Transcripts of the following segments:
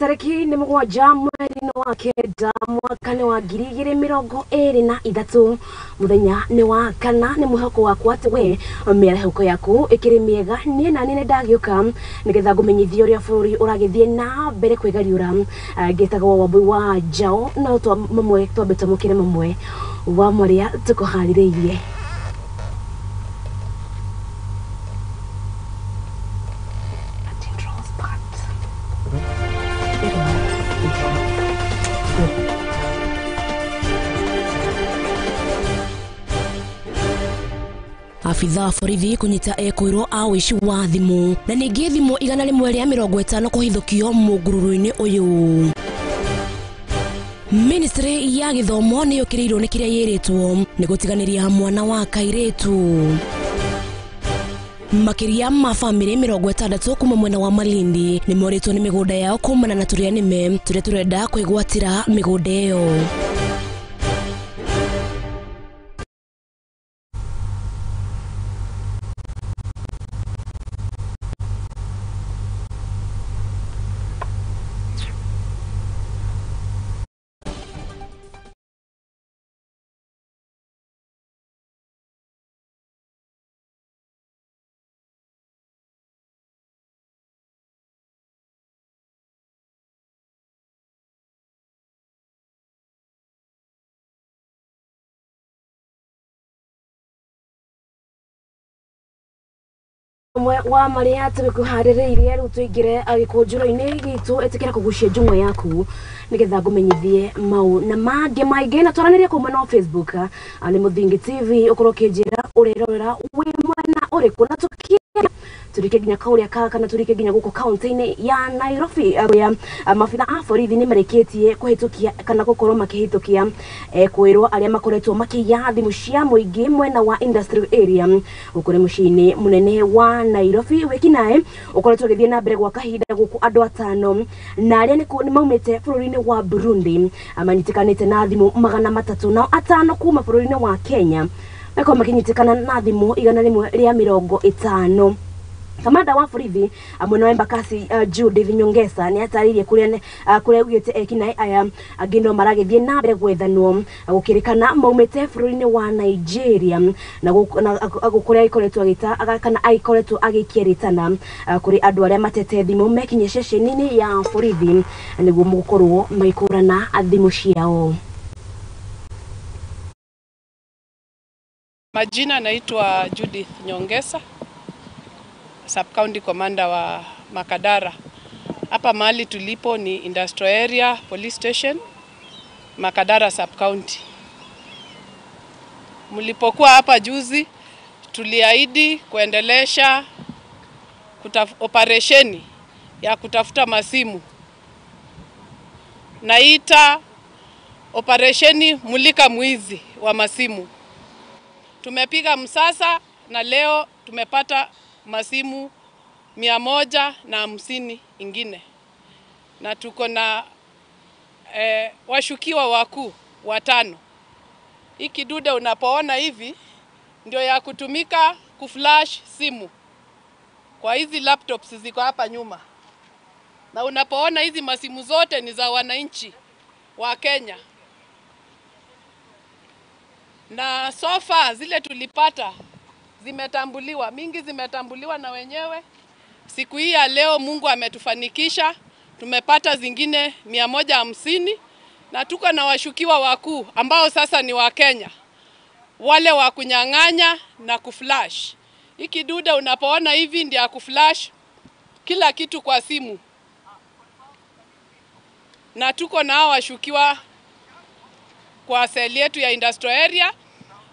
Tarĩki nĩ 7 mweri-inĩ wa 9 mwaka-inĩ wa 2023 mũthenya nĩ wa kana nĩ mwĩhoko wakwa atĩ we mĩarahũko yaku ĩkĩrĩ mĩega niĩ na niĩ ndagĩũka nĩgetha ngũmenyithie ũrĩa bũrũri ũragĩthiĩ na mbere kwĩgariũra. Ngĩtagwo Wambui wa Njao no mamwe twambe twamũkĩre mamwe wa marĩa tũkũharĩrĩirie. Afitha wa borithi kunyita ekwirwo a ũici wa thimũ na ningĩ thimũ 150 kũhithũkio mũngururu-inĩ ũyũ. Ministry ya gĩthomo nĩ yũkĩrĩirwo nĩ kĩrĩa yĩrĩtwo nĩ gũtiganĩria mwana wa kairĩtu. Makĩria ma bamĩrĩ 60 kuma mwena wa Malindi nĩ morĩtwo nĩ mĩgũnda yao kumana na tũrĩa nĩme tũrĩa tũrenda kwĩgwatĩra mĩgũnda ĩyo. Wa maria tũgĩkũharĩrĩirie rĩu tũingĩre gĩkũnjũro-inĩ gitũ ĩtĩkĩra kũgucia njũng'wa yaku nĩgetha ngũmenyithie mau na mangĩ maingĩ na twaranĩrie kuma no Facebook nĩ Mũthingi TV ũkorwo ũkĩnjĩra ũrerorera wĩ mwena ũrĩkũ na tũrike nginya kũrĩa kana tũrike nginya gũkũ kaunti-inĩ ya Nairobi kũrĩa mabitha a borithi nĩ marĩkĩtie kũhĩtũkia kana gũkorwo makĩhĩtũkia kwĩrwo arĩa makoretwo makĩiya thimũ cia mũingĩ mwena wa industrial area gũkũ nĩ mũciĩ-inĩ mũnene wa Nairobi. Wĩkinaĩ ũkoretwo ũgĩthiĩ na mbere gwa kahinda gũkũ andũ atano na arĩa nĩ maumĩte bũrũri-inĩ wa Burundi manyitĩkanĩte na thimũ 300 nao atano kuma bũrũri-inĩ wa Kenya makorwo makĩnyitĩkana na thimũ 150. Kamanda wa borithi mwena wa Embakasi Judith Nyongesa nĩ atarĩirie kũrĩa augĩte ekinaĩ aya angĩ no maragĩthiĩ na mbere gwethanwo gũkĩrĩkana maumĩte bũrũri-inĩ wa Nigeria na kũrĩa agĩkoretwo agĩta kana agĩkoretwo agĩikia rĩtana kũrĩ andũ arĩa matete thimũ mekinye ceceni-inĩ ya borithi nĩguo gũkorwo magĩkũrana thimũ ciao. Majina naitwa Judith Nyongesa, Sub-County Commander wa Makadara. Hapa mahali tulipo ni Industrial Area Police Station, Makadara Sub-County. Mlipokuwa hapa juzi, tuliahidi kuendelesha operesheni ya kutafuta masimu. Naita operesheni mulika mwizi wa masimu. Tumepiga msasa na leo tumepata masimu 150 ingine. Na tuko na washukiwa wakuu 5. Hii kidude unapoona hivi ndio ya kutumika kuflash simu kwa hizi laptops ziko hapa nyuma. Na unapoona hizi masimu zote ni za wananchi wa Kenya. Na sofa zile tulipata zimetambuliwa, mingi zimetambuliwa na wenyewe. Siku hii ya leo Mungu ametufanikisha, tumepata zingine 150 na tuko na washukiwa wakuu ambao sasa ni wa Kenya, wale wa kunyang'anya na kuflash. Hii kidude unapoona hivi ndio ya kuflash kila kitu kwa simu. Na tuko na washukiwa kwa seli yetu ya industrial area.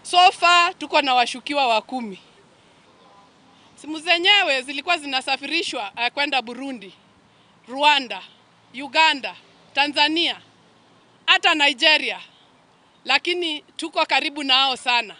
So far tuko na washukiwa wa 10. Simu zenyewe zilikuwa zinasafirishwa kwenda Burundi, Rwanda, Uganda, Tanzania, hata Nigeria. Lakini tuko karibu nao sana.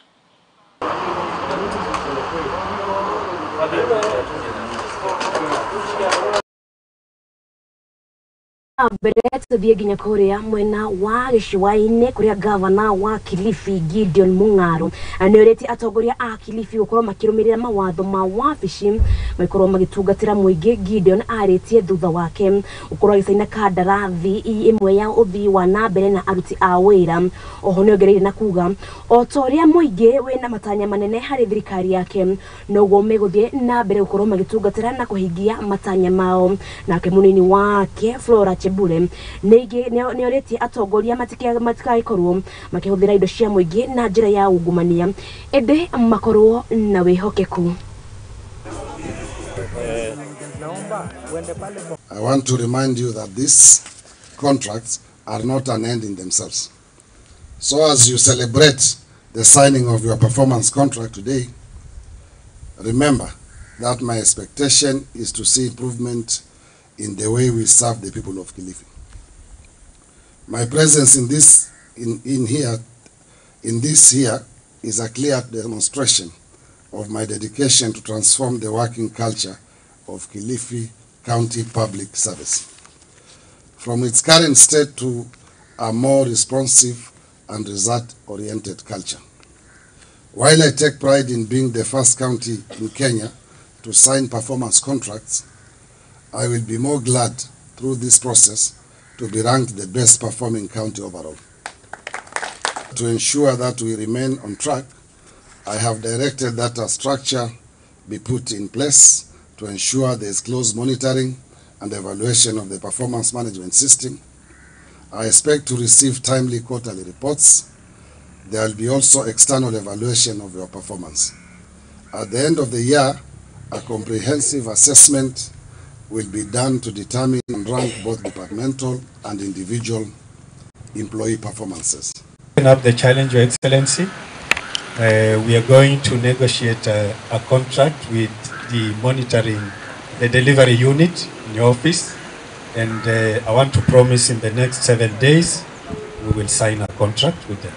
Mbere Tuthiĩ nginya kũrĩa mwena wa gĩcũa-inĩ kũrĩa gavana wa Kilifi Gideon Mung'aro nĩ orĩtie atongoria a Kilifi gũkorwo makĩrũmĩrĩra mawatho ma wabici magĩkorwo magĩtungatĩra mũingĩ. Gideon arĩtie thutha wake gũkorwo agĩcaina kandarathi ĩmwe ya ũthii wa na mbere na aruti a wĩra. Oho nĩ ongereire na kuga o ta ũrĩa mũingĩ wĩna matanya manene harĩ thirikari yake noguo megũthiĩ na mbere gũkorwo magĩtungatĩra na kũhingia matanya mao. Nake mũnini wake Flora Chebule nĩ orĩtie atongoria matikagĩkorwo makĩhũthĩra indo cia mũingĩ na njĩra ya ungumania ĩndĩ makorwo na wĩhokeku. I want to remind you that these contracts are not an end in themselves. So as you celebrate the signing of your performance contract today, remember that my expectation is to see improvement in the way we serve the people of Kilifi. My presence in this here is a clear demonstration of my dedication to transform the working culture of Kilifi County Public Service from its current state to a more responsive and result-oriented culture. While I take pride in being the first county in Kenya to sign performance contracts, I will be more glad through this process to be ranked the best performing county overall. To ensure that we remain on track, I have directed that a structure be put in place to ensure there is close monitoring and evaluation of the performance management system. I expect to receive timely quarterly reports. There will be also external evaluation of your performance. At the end of the year, a comprehensive assessment will be done to determine and rank both departmental and individual employee performances. Up the challenge, Your Excellency. We are going to negotiate a contract with the monitoring, the delivery unit in your office, and I want to promise in the next 7 days we will sign a contract with them.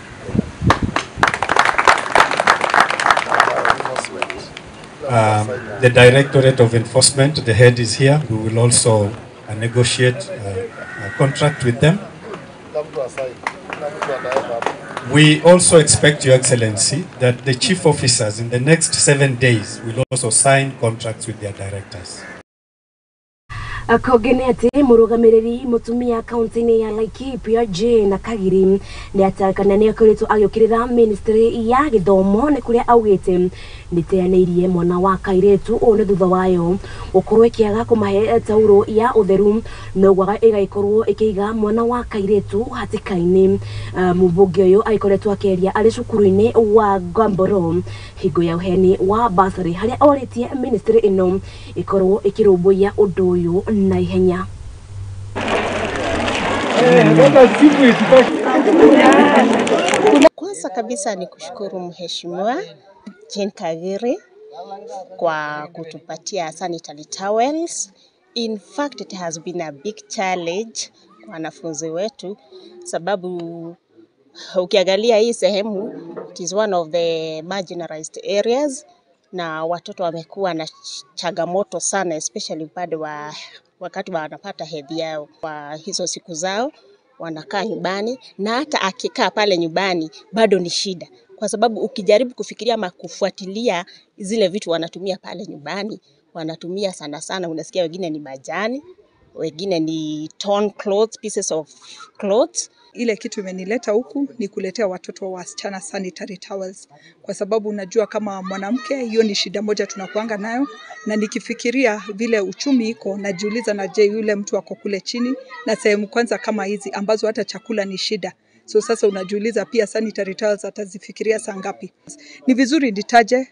The Directorate of Enforcement, the head is here. We will also negotiate a contract with them. We also expect, Your Excellency, that the chief officers in the next 7 days will also sign contracts with their directors. Kũngĩ nĩ atĩ mũrũgamĩrĩri mũtumia kaunti-inĩ ya Laikipia Jane Kagiri nĩ akoretwo agĩũkĩrĩra ministry ya gĩthomo nĩ kũrĩa augĩte nĩteanĩirie mwana wa kairĩtu ũũ nĩ thutha wayo gũkorwo ĩkĩaga kũmahe tauro ya ũtheru noguo ĩgagĩkorwo ĩkĩiga mwana wa kairĩtu hatĩka-inĩ. Mũmbunge ũyũ agĩkoretwo akĩaria arĩ cukuru-inĩ wa Ngamboro hingo ya ũheani wa bursary harĩa orĩtie ministry ĩno ĩkorwo ĩkĩrũmbũiya ũndũ ũyũ na ihenya. Kwanza kabisa ni kushukuru Mheshimiwa Jane Kagiri kwa kutupatia sanitary towels. In fact, it has been a big challenge kwa wanafunzi wetu, sababu ukiangalia hii sehemu, it is one of the marginalized areas, na watoto wamekuwa na changamoto sana, especially upande wa wakati wanapata hedhi yao. Kwa hizo siku zao wanakaa nyumbani, na hata akikaa pale nyumbani bado ni shida, kwa sababu ukijaribu kufikiria ama kufuatilia zile vitu wanatumia pale nyumbani, wanatumia sana sana, unasikia wengine ni majani, wengine ni torn clothes, pieces of clothes. Ile kitu imenileta huku ni kuletea watoto wa wasichana sanitary towels, kwa sababu unajua kama mwanamke hiyo ni shida moja tunakuanga nayo, na nikifikiria vile uchumi iko najiuliza, na je yule mtu ako kule chini, na sehemu kwanza kama hizi ambazo hata chakula ni shida. So sasa unajiuliza pia sanitary towels atazifikiria saa ngapi? Ni vizuri nitaje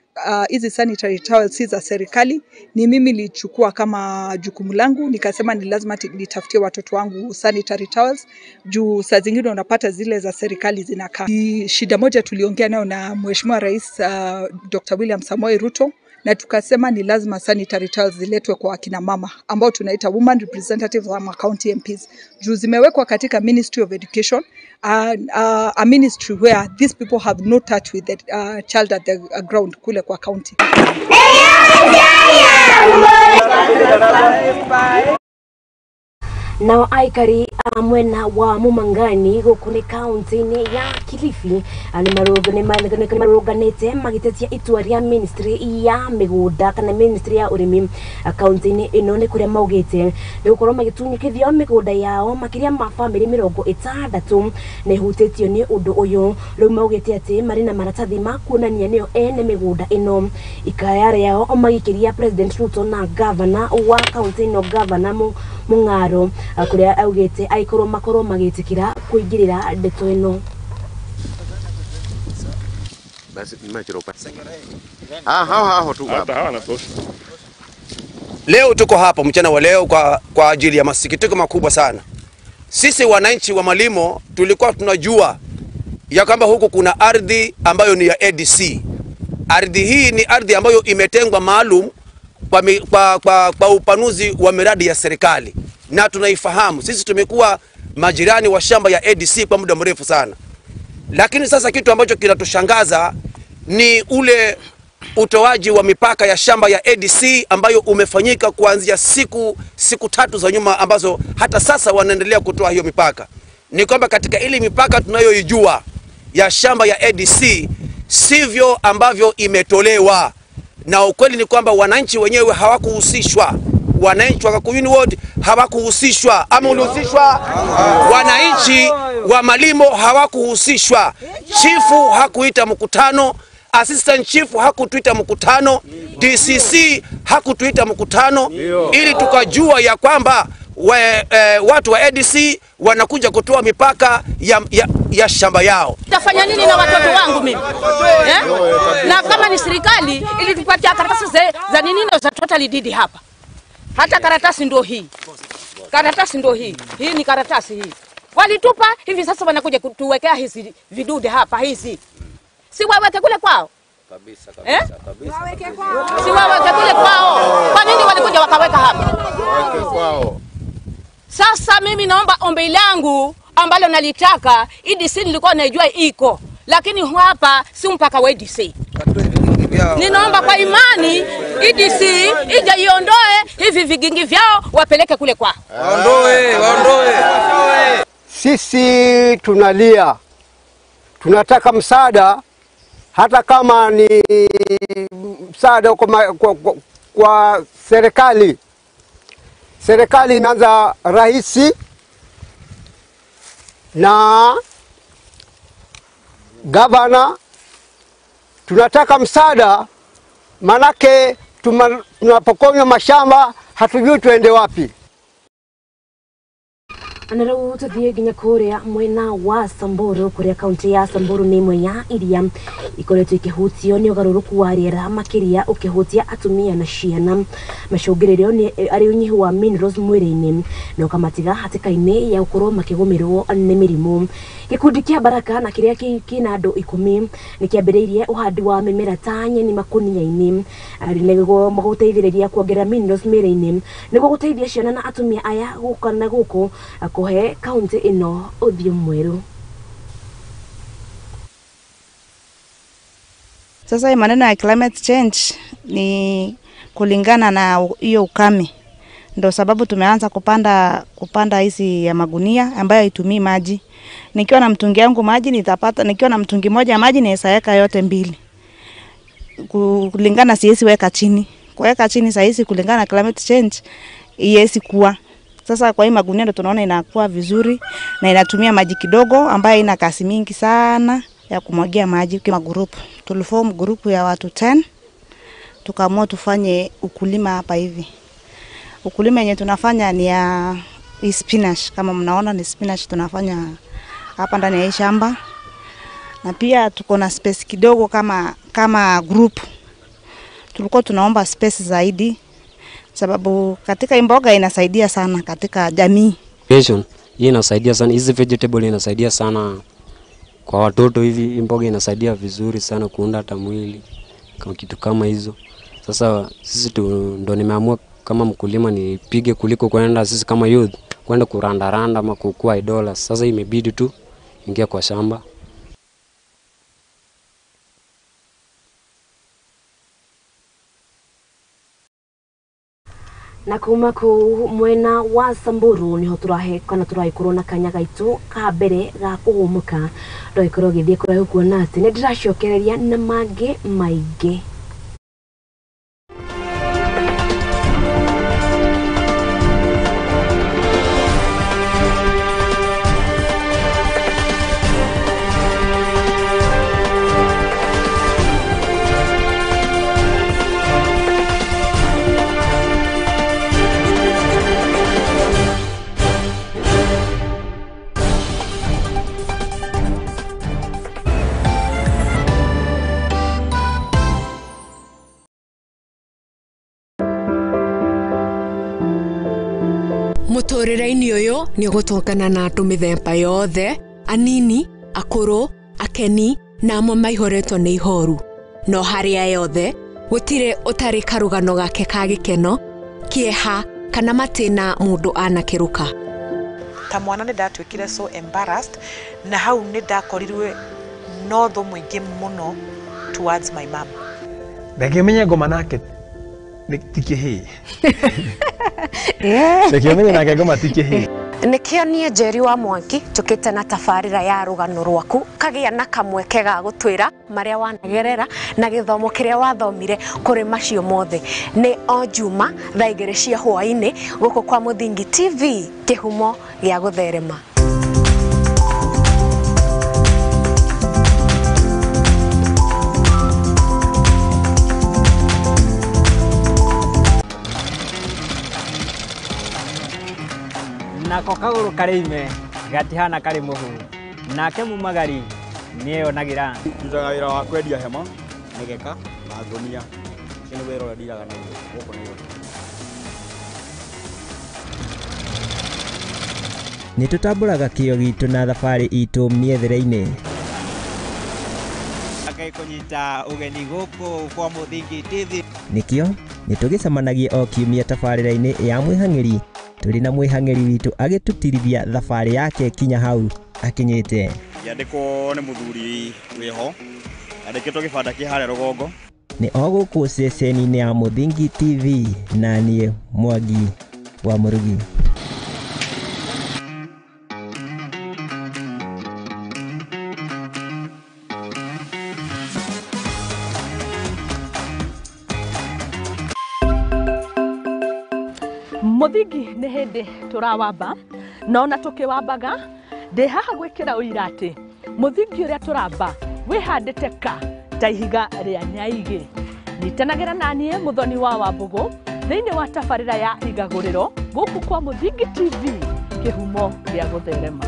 hizi sanitary towels si za serikali, ni mimi nilichukua kama jukumu langu, nikasema ni lazima nitafutie watoto wangu sanitary towels, juu saa zingine unapata zile za serikali zinakaa. Shida moja tuliongea nayo na Mheshimiwa Rais Dr. William Samoei Ruto, na tukasema ni lazima sanitary towels ziletwe kwa akina mama ambao tunaita woman representatives ama county MPs, juu zimewekwa katika Ministry of Education, a ministry where these people have no touch with the child at the ground kule kwa county. Nao aikari a mwena wa Mumangani gũkũ nĩ kaunti-inĩ ya Kilifi nĩmarũrũnganĩte magĩtetia itua rĩa ministry ya mĩgũnda kana ministry ya ũrĩmi kaunti-inĩ ĩno, nĩ kũrĩa maugĩte nĩ gũkorwo magĩtunyũkithio mĩgũnda yao. Makĩria ma bamĩrĩ 60 nĩ ihutĩtio nĩ ũndũ ũyũ. Rĩu maugĩte atĩ marĩ na maratathi ma kuonania nĩo ene mĩgũnda ĩno. Ikaya rĩao magĩkĩria President Ruto na gavana wa kaunti ĩno, gavana Mung'aro, kũrĩa augĩte aikorwo makorwo magĩtĩkĩra kũingĩrĩra ndeto ĩno. Leo tuko hapa mchana wa leo kwa ajili ya masikitiko makubwa sana. Sisi wananchi wa Malimo tulikuwa tunajua ya kwamba huku kuna ardhi ambayo ni ya ADC. Ardhi hii ni ardhi ambayo imetengwa maalum kwa upanuzi wa miradi ya serikali, na tunaifahamu. Sisi tumekuwa majirani wa shamba ya ADC kwa muda mrefu sana. Lakini sasa kitu ambacho kinatushangaza ni ule utoaji wa mipaka ya shamba ya ADC ambayo umefanyika kuanzia siku tatu za nyuma, ambazo hata sasa wanaendelea kutoa hiyo mipaka. Ni kwamba katika ile mipaka tunayoijua ya shamba ya ADC sivyo ambavyo imetolewa. Na ukweli ni kwamba wananchi wenyewe hawakuhusishwa. Wananchi wa Kakuyuni Ward hawakuhusishwa. Ama ulihusishwa? Wananchi wa Malimo hawakuhusishwa. Chifu hakuita mkutano, assistant chief hakutuita mkutano, DCC hakutuita mkutano, ili tukajua ya kwamba watu wa ADC wanakuja kutoa mipaka ya shamba yao. Tafanya nini na watoto wangu mimi? Na kama ni serikali ilitupatia karatasi za nini na za totally didi hapa. Hata karatasi ndio hii. Karatasi ndio hii. Hii ni karatasi hii. Walitupa hivi sasa wanakuja kutuwekea hizi vidude hapa hizi. Si waweke kule kwao? Kabisa kabisa kabisa. Waweke kwao. Si waweke kule kwao. Kwa nini walikuja wakaweka hapa? Waweke kwao. Sasa mimi naomba ombi langu ambalo nalitaka, EDC nilikuwa naijua iko, lakini hapa si mpaka wa EDC. Ninaomba kwa imani EDC ije iondoe hivi vigingi vyao wapeleke kule kwao. Waondoe, waondoe. Sisi tunalia. Tunataka msaada, hata kama ni msaada kwa serikali. Serikali inaanza rais na gavana. Tunataka msaada, manake tunapokonywa mashamba hatujui tuende wapi. Na rĩu tũthiĩ nginya kũrĩa mwena wa Samburu, kũrĩa kaunti ya Samburu nĩ ĩmwe ya iria ikoretwo ikĩhutio nĩ ũgarũrũku wa rĩera, makĩria ũkĩhutia atumia na ciana. Macũngĩrĩrio nĩ arĩ ũnyihu wa minerals mwĩrĩ-inĩ na ũkamatiga hatĩka-inĩ ya gũkorwo makĩgũmĩrwo nĩ mĩrimũ. Gĩkundi kĩa Baraka na kĩrĩa kĩna andũ 10 nĩ kĩambĩrĩirie ũhandi wa mĩmera ta nyeni makũnia-inĩ nĩguo gũteithĩrĩria kuongerera minerals mĩrĩ-inĩ, nĩguo gũteithia ciana na atumia aya gũka na gũkũ kũhe kaunti ĩno ũthiũ mwerũ. Sasa hii maneno ya climate change ni kulingana na hiyo ukame. Ndio sababu tumeanza kupanda hizi ya magunia ambayo haitumii maji. Nikiwa na mtungi yangu maji nitapata, nikiwa na mtungi moja maji naweza yote mbili. Kulingana siwezi weka chini. Kuweka chini saa hizi kulingana na climate change iwezi kuwa. Sasa kwa hii magunia ndio tunaona inakuwa vizuri na inatumia maji kidogo ambayo ina kasi mingi sana ya kumwagia maji. Kwa group tuliform group ya watu 10, tukaamua tufanye ukulima hapa hivi. Ukulima yenye tunafanya ni ya spinach, kama mnaona ni spinach tunafanya hapa ndani ya shamba. Na pia tuko na space kidogo kama group. Tulikuwa tunaomba space zaidi sababu katika mboga inasaidia sana katika jamii. Hii inasaidia sana, hizi vegetable inasaidia sana kwa watoto hivi, mboga inasaidia vizuri sana kuunda hata mwili kama kitu kama hizo. Sasa sisi tu ndo nimeamua kama mkulima nipige kuliko kwenda sisi kama youth kwenda kurandaranda ama kukua idola. Sasa imebidi tu ingia kwa shamba. Na kuma kuu mwena wa Samburu niho turahe kana turaikorwo na kanya gaitu ka mbere ga kuhumuka ndagĩkorwo gĩthiĩ kũraihu kuona atĩ nĩ ndĩracokereria na mangĩ maingĩ. Mũtũrĩre-inĩ ũyũ nĩ ũgũtũngana na andũ mĩthemba yothe, anini, akũrũ, akeni na amwe maihũrĩtwo nĩ ihoru. No harĩa yothe, gũtirĩ ũtarĩ karũgano gake ka gĩkeno, kĩeha kana matĩna mũndũ anakĩrũka. Ta mwana nĩ ndatuĩkire so embarrassed na hau nĩ ndakorirwe no thũ mũingĩ mũno towards my mom. Reke menye ngoma nake ti kĩhĩĩ. Reke menye nake ngoma ti kĩhĩĩ. Nĩkĩo niĩ Njeri wa Mwangi njũkĩte na tabarĩra ya rũgano rwaku kagĩa na kamweke ga gũtwĩra marĩa wanagerera na gĩthomo kĩrĩa wathomire kũrĩ macio mothe. Nĩ o Juma thaa 2 cia hwaĩ-inĩ gũkũ kwa Mũthingi TV, kĩhumo gĩa gũtherema. Nako kagũrũ karĩ ime gatihana karĩ mũhu nake mumagari nĩeyonagĩra. Ndutaga wĩra wa kwendia hema, mĩgeka na ngũnia. Ũcio nĩ wĩra ũrĩa ndiraga naguo gũkũ Nairobi. Nĩ tũtambũraga kĩo gitũ na thabarĩ itũ mĩethere-inĩ. Kũnyita ũgeni gũkũ kwa Mũthingi TV. Nĩkĩo nĩ tũgĩcemanagia o kiumia tabarĩra-inĩ ya mwĩhang'ĩri tũrĩ na mwĩhang'ĩri witũ agĩtũtirithia thabarĩ yake kinya hau akinyĩte. Ngĩandĩkwo nĩ mũthuri wĩho andĩkĩtwo gĩbanda kĩ harĩa rũgongo. Nĩ o gũkũ ceceni-inĩ ya Mũthingi TV na niĩ Mwangi wa Mũrugi. Mũthingi nĩ hĩndĩ tũrawamba na ona tũkĩwambaga ndĩ haha gwĩkĩra ũira atĩ mũthingi ũrĩa tũramba wĩhandĩte ka ta ihiga rĩa nyaigĩ. Nyitanagĩra na niĩ Mũthoni wa Wambũgũ thĩinĩ wa tabarĩra ya Igagũrĩro gũkũ kwa Mũthingi TV, kĩhumo gĩa gũtherema.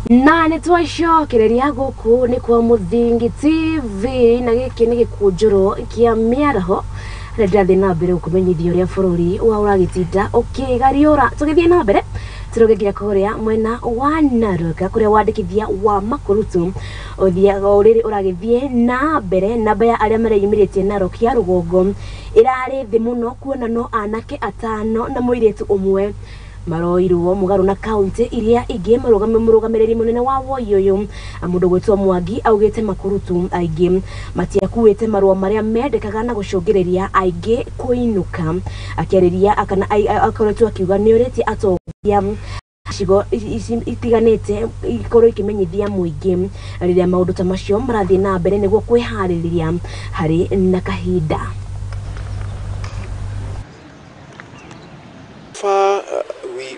Na nĩ twacokereria gũkũ nĩ kwa Mũthingi TV na gĩkĩ nĩ gĩkũnjũro kĩa mĩaraho harĩa ndĩrathiĩ na mbere gũkũmenyithia ũrĩa bũrũri wa ũragĩtinda ũkĩgariũra. Tũgĩthiĩ na mbere tũrũgĩkia kũrĩa mwena wa Narok kũrĩa wandĩkithia wa makurutu ũthiaga ũrĩrĩ ũragĩthiĩ na mbere. Namba ya arĩa mareyumĩrĩtie Narok ya rũgongo ĩrarĩ thĩ mũno kuona no anake 5 na mũirĩtu ũmwe maroirwo mũgarũ na kaunti iria ingĩ. Mũrũgamĩrĩri mũnene wa woi ũyũ mũndũ gwĩtwo Mwangi augĩte makurutu aingĩ matiakuĩte marũa marĩa mendekaga na gũcũngĩrĩria aingĩ kũinũka. Akĩarĩria kana akoretwo akiuga nĩorĩtie atongoria icigo itiganĩte ikorwo ikĩmenyithia mũingĩ rĩrĩa maũndũ ta macio marathiĩ na mbere nĩguo kwĩharĩrĩria harĩ na kahinda.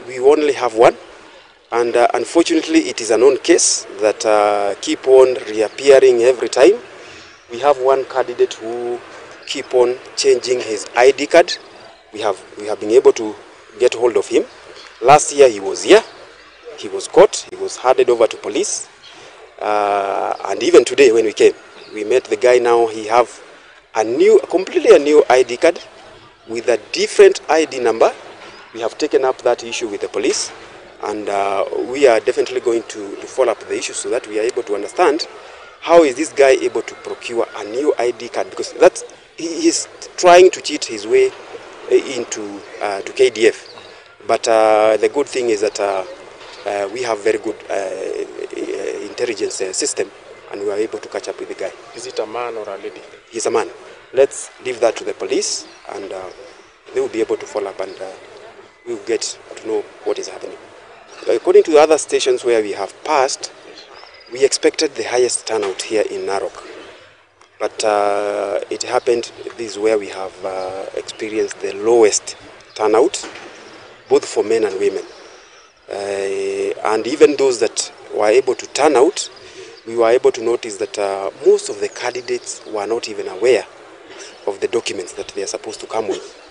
We only have one, and unfortunately it is a known case that keep on reappearing every time. We have one candidate who keep on changing his ID card. We have been able to get hold of him. Last year he was here. He was caught, he was handed over to police, and even today when we came, we met the guy. Now he have a new, completely a new ID card with a different ID number. We have taken up that issue with the police, and we are definitely going to follow up the issue so that we are able to understand how is this guy able to procure a new ID card, because that's, he is trying to cheat his way into to KDF. But the good thing is that we have very good intelligence system, and we are able to catch up with the guy. Is it a man or a lady? He's a man. Let's leave that to the police, and they will be able to follow up, and we will get to know what is happening. According to the other stations where we have passed, we expected the highest turnout here in Narok. But it happened, this is where we have experienced the lowest turnout, both for men and women. And even those that were able to turn out, we were able to notice that most of the candidates were not even aware of the documents that they are supposed to come with.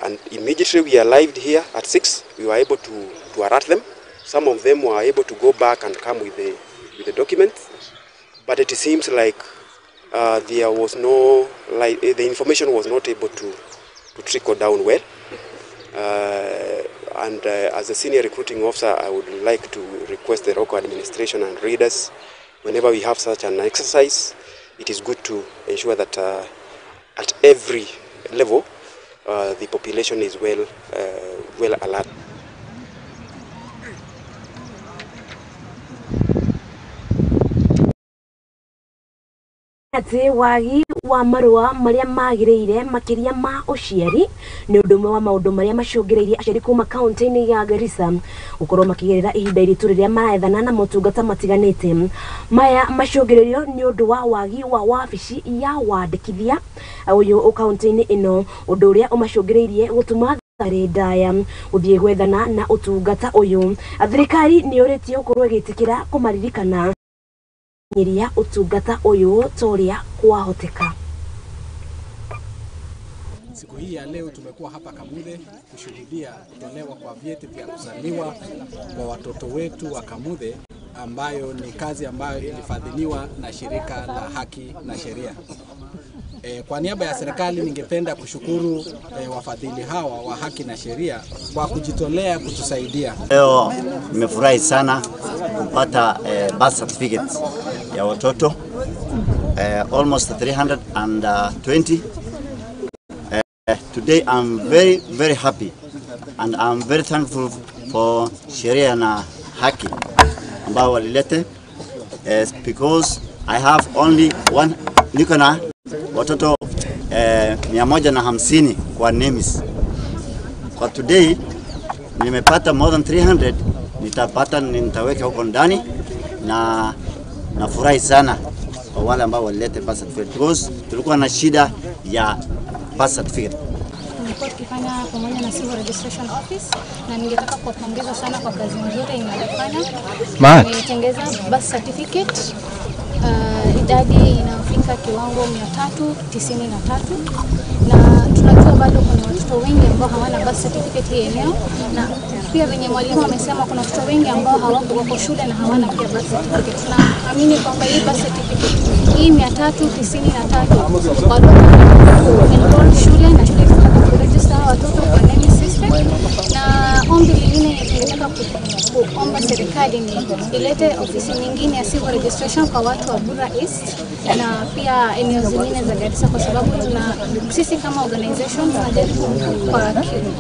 And immediately we arrived here at 6, we were able to alert them. Some of them were able to go back and come with the documents, but it seems like there was no, like, the information was not able to trickle down well. And as a senior recruiting officer, I would like to request the local administration and readers, whenever we have such an exercise, it is good to ensure that at every level, the population is well alert. Atĩ wagi wa marũa marĩa magĩrĩire makĩria ma ũciari nĩ ũndũ ũmwe wa maũndũ marĩa macũngĩrĩirie aciari kuma kaunti-inĩ ya Garissa gũkorwo makĩgerera ihinda iritũ rĩrĩa marethana na motungata matiganĩte. Maya macũngĩrĩrio nĩ ũndũ wa wagi wa wabici ya wandĩkithia ũyũ kaunti-inĩ ĩno, ũndũ ũrĩa ũmacũngĩrĩirie gũtũma thabarĩ ndaya gũthiĩ gwethana na ũtungata ũyũ. Thirikari nĩ yũrĩtie gũkorwo ĩgĩtĩkĩra kũmaririkana nyiria utungata uyu toria kwahoteka. Siku hii ya leo tumekuwa hapa Kamuthe kushuhudia kutolewa kwa vyeti vya kuzaliwa kwa watoto wetu wa Kamuthe, ambayo ni kazi ambayo ilifadhiliwa na shirika la Haki na Sheria. Kwa niaba ya serikali ningependa kushukuru wafadhili hawa wa Haki na Sheria kwa kujitolea kutusaidia. Leo nimefurahi sana kupata birth certificates ya watoto almost 320. Today I'm very very happy and I'm very thankful for Sheria na Haki ambao walilete, because I have only one, niko na watoto 150 kwa NEMIS. Kwa today nimepata more than 300, nitapata nitaweka huko ndani, na nafurahi sana kwa wale ambao walilete birth certificate because tulikuwa na shida ya birth certificate. Tumekuwa tukifanya pamoja na Civil Registration Office, na ningetaka kuwapongeza sana kwa kazi nzuri inayofanya. Tumetengeza birth certificate idadi inafika kiwango 393, na tunajua bado kuna watoto wengi ambao hawana birth certificate hii eneo, na pia venye mwalimu amesema kuna watoto wengi ambao hawako wako shule na hawana pia birth certificate. Tunaamini kwamba hii birth certificate hii 393 watoto enroll shule na shule itataka kuregister watoto kwa NEMIS system. Na ombi lingine ningetaka kuomba serikali ni ilete ofisi nyingine ya civil registration kwa watu wa Bura East na pia eneo zingine za Garissa, kwa sababu tuna sisi kama organization tunajaribu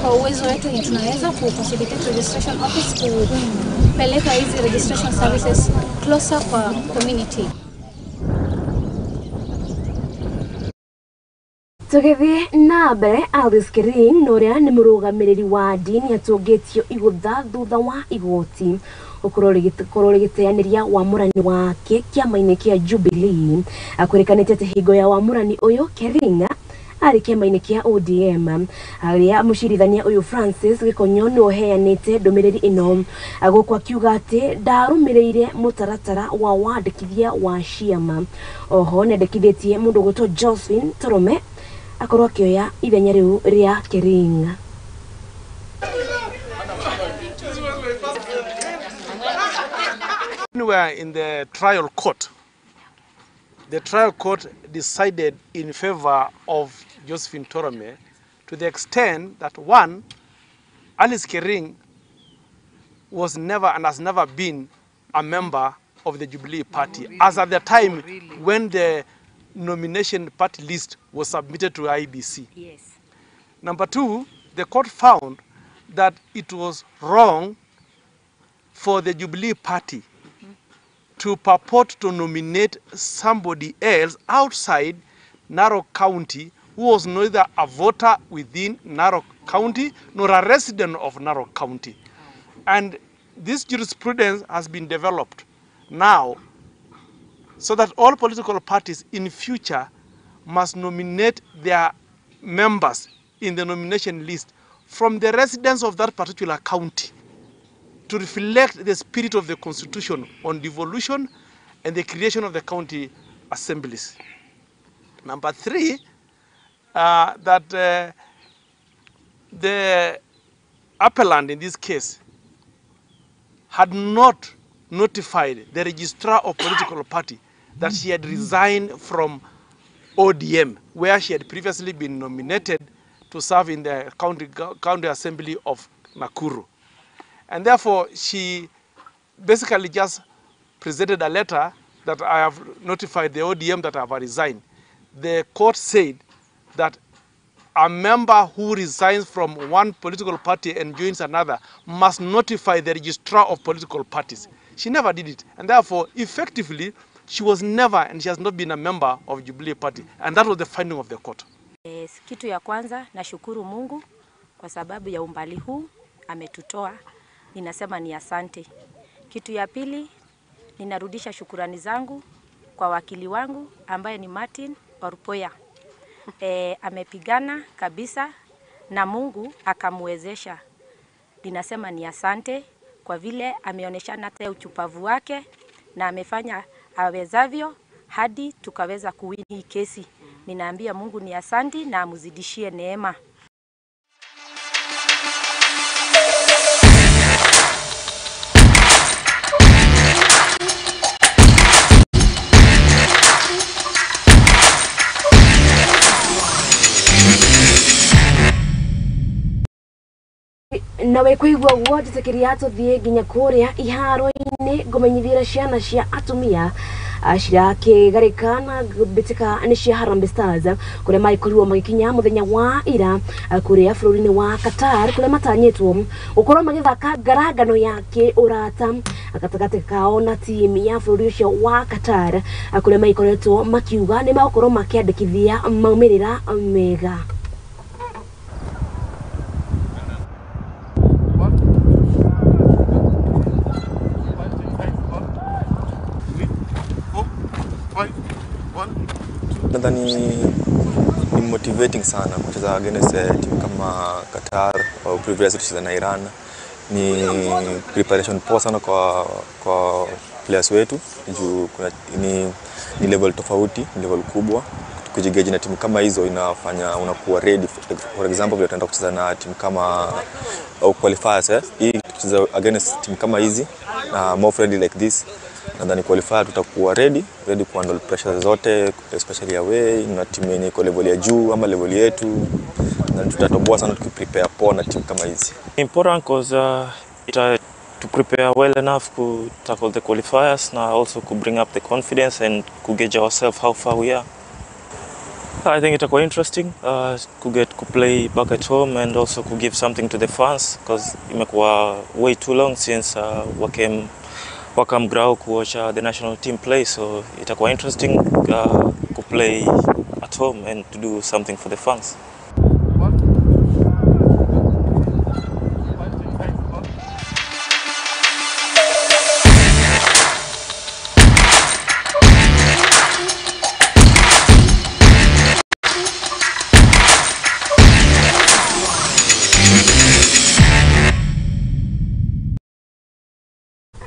kwa uwezo wetu ni tunaweza ku facilitate registration office kupeleka hizi registration services closer kwa community. Tugithie na mbere, Alice Kering na ũrĩa nĩ mũrũgamĩrĩri wa ndini atũngĩtio igũtha thutha wa igoti gũkorwo rĩgĩteanĩria wamũrani wake kĩama-inĩ kĩa Jubilee. Akwĩrĩkanĩte atĩ hingo ya wamũrani ũyũ Kering arĩ kĩama-inĩ kĩa ODM, harĩa mũcirithania ũyũ Francis Gĩkonyo nĩwe ũheanĩte ndũmĩrĩri ĩno gũkũ akiuga atĩ ndarũmĩrĩire mũtaratara wa wandĩkithia wa ciama. Oho nĩandĩkithĩtie mũndũ ũgwĩtwo Josephine Torome akorwo akĩoya ithenya rĩu rĩa Kering. were in the trial court, the trial court decided in favor of Josephine Torome to the extent that, one, Alice Kering was never and has never been a member of the Jubilee Party, as at the time when the nomination party list was submitted to IEBC. Yes. Number two, the court found that it was wrong for the Jubilee Party to purport to nominate somebody else outside Narok County who was neither a voter within Narok County nor a resident of Narok County. And this jurisprudence has been developed now so that all political parties in future must nominate their members in the nomination list from the residents of that particular county to reflect the spirit of the Constitution on devolution and the creation of the county assemblies. Number three, that the appellant in this case had not notified the registrar of political party that she had resigned from ODM, where she had previously been nominated to serve in the county assembly of Nakuru. And therefore, she basically just presented a letter that I have notified the ODM that I have resigned. The court said that a member who resigns from one political party and joins another must notify the registrar of political parties. She never did it. And therefore, effectively, she was never and she has not been a member of Jubilee Party. And that was the finding of the court. Kitu ya kwanza, nashukuru Mungu kwa sababu ya umbali huu ametutoa. Ninasema ni asante. Kitu ya pili, ninarudisha shukurani zangu kwa wakili wangu ambaye ni Martin Orpoya. Amepigana kabisa na Mungu akamwezesha. Ninasema ni asante kwa vile ameoneshana hata uchupavu wake na amefanya awezavyo hadi tukaweza kuwin hii kesi. Ninaambia Mungu ni asante na amuzidishie neema. Nawe kuigua guo njitikiria tuthie nginya kuria iharo-ini ngumenyithira ciana cia atumia cirakĩgarĩka na mbĩtĩka nĩ cia Harambee Stars kũrĩa magĩkorirwo magĩkinya mũthenya wa ira kũrĩa bũrũri-inĩ wa Qatar kũrĩa matanyĩtwo gũkorwo magĩthaka ngarangano ya kĩũrata gatagatĩ kao na timu ya bũrũri ũcio wa Qatar kũrĩa magĩkoretwo makiuga nĩ magũkorwo makĩandĩkithia maumĩrĩra mega. Nadhani ni motivating sana kucheza against team kama Qatar au previously tucheza na Iran. Ni preparation poa sana kwa players wetu juu kuna ni level tofauti, ni level kubwa. Kujigeji na timu kama hizo inafanya unakuwa ready. For example, vile tunaenda kucheza na timu kama au qualifiers, hii tukicheza against timu kama hizi na more friendly like this, nadhani qualifier tutakuwa ready kuhandle pressure zote, especially away na timu yenye iko level ya juu ama level yetu, na tutatoboa sana tukiprepare poa na timu kama hizi. Important cause to prepare well enough to tackle the qualifiers na also to bring up the confidence and to gauge ourselves how far we are. I think it's quite interesting to get to play back at home and also to give something to the fans because imekuwa way too long since wakam grau kuwatch the national team play, so it's quite interesting to play at home and to do something for the fans.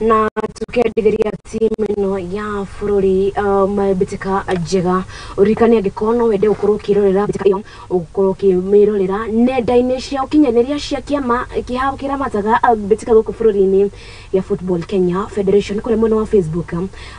Na tukendithĩria timu ĩno ya bũrũri mbĩtĩka njega. Ũririkane angĩkorwo no wende gũkorwo ũkĩrorera mbĩtĩka ĩyo, ũgũkorwo ũkĩmĩrorera nenda-inĩ cia ũkinyanĩria cia kĩama kĩhao kĩramataga mbĩtĩka gũkũ bũrũri-inĩ gĩa Football Kenya Federation kũrĩa mwena wa Facebook,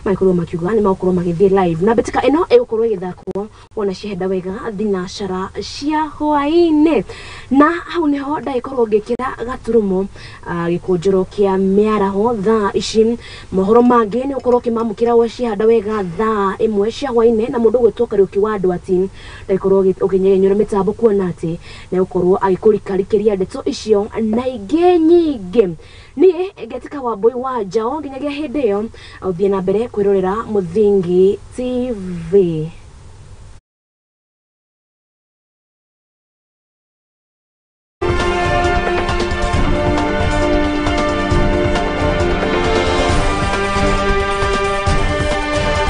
magĩkorwo makiuga nĩ magũkorwo magĩthiĩ live na mbĩtĩka ĩno ĩgũkorwo ĩgĩthakwo wona ciahenda wega thinacara cia hwaĩ-inĩ. Na hau nĩho ndagĩkorwo ngĩkĩra gaturumo gĩkũnjũro kĩa mĩaraho thaa ici. Mohoro mangĩ nĩ ũkorwo ũkĩmamũkĩra wacihanda wega thaa 1 cia hwaĩ-inĩ na mũndũ ũgwĩtwo Kariũki wa Ndwati ndagĩkorwo ũkĩnyegenyũra mĩtambo kuona atĩ nĩ ũkorwo agĩkũrikarikĩria ndeto icio na ingĩ nyingĩ. Niĩ ngetika Wambui wa Njaũ nginyagia hĩndĩ ĩyo ũthiĩ na mbere kwĩrorera Mũthingi TV.